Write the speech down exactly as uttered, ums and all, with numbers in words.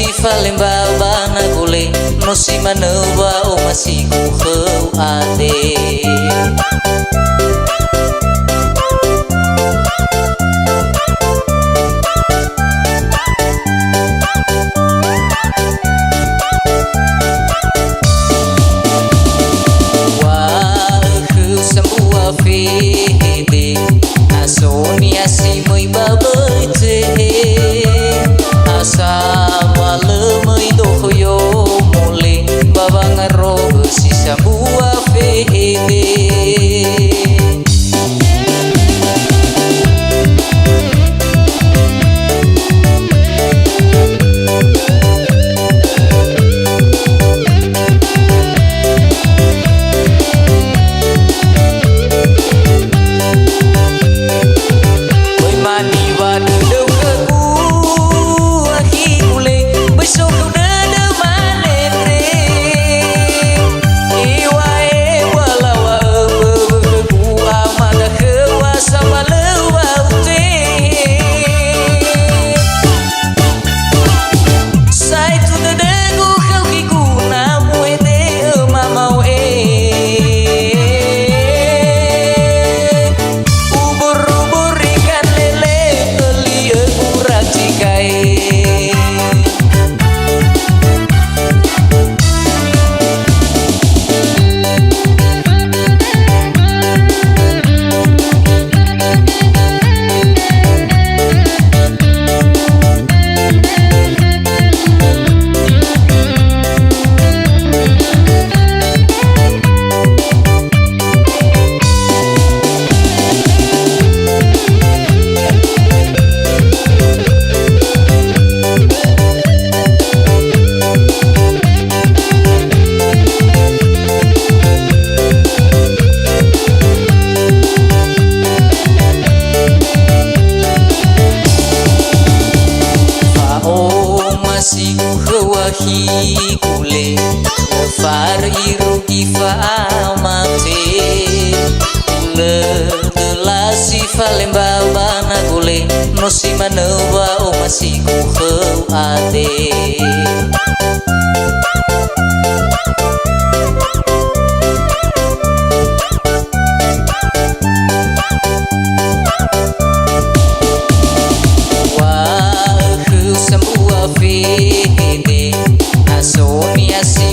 Falemba ba nagole, no si manö wa'omasigu khöu ade. Wa'ö khöu sambua fehede, na so nia si möi ba böi tehe. Asa wa lö möi dokhö yo mole, ba wangaro'ö si sambua fehede. Böi maniwa dödöu khögu, akhi gule, böi so khöu dödö manendre. Iŵa'ö wa lawa'ö böwö khögu, amada khöu wa sambalö wa utehe. Saetu dödögu khöu khigu na muhede'ö mamao e. Ubur-ubur ikan lele, öli'ö gurati gae. Fa'omasigu khöu akhi gule, lö farö irugi fa'amate. Lö döla si falemba ba nagole, no si manö wa'omasigu khöu ade. Wa'ö khöu sambua fehede, na so nia si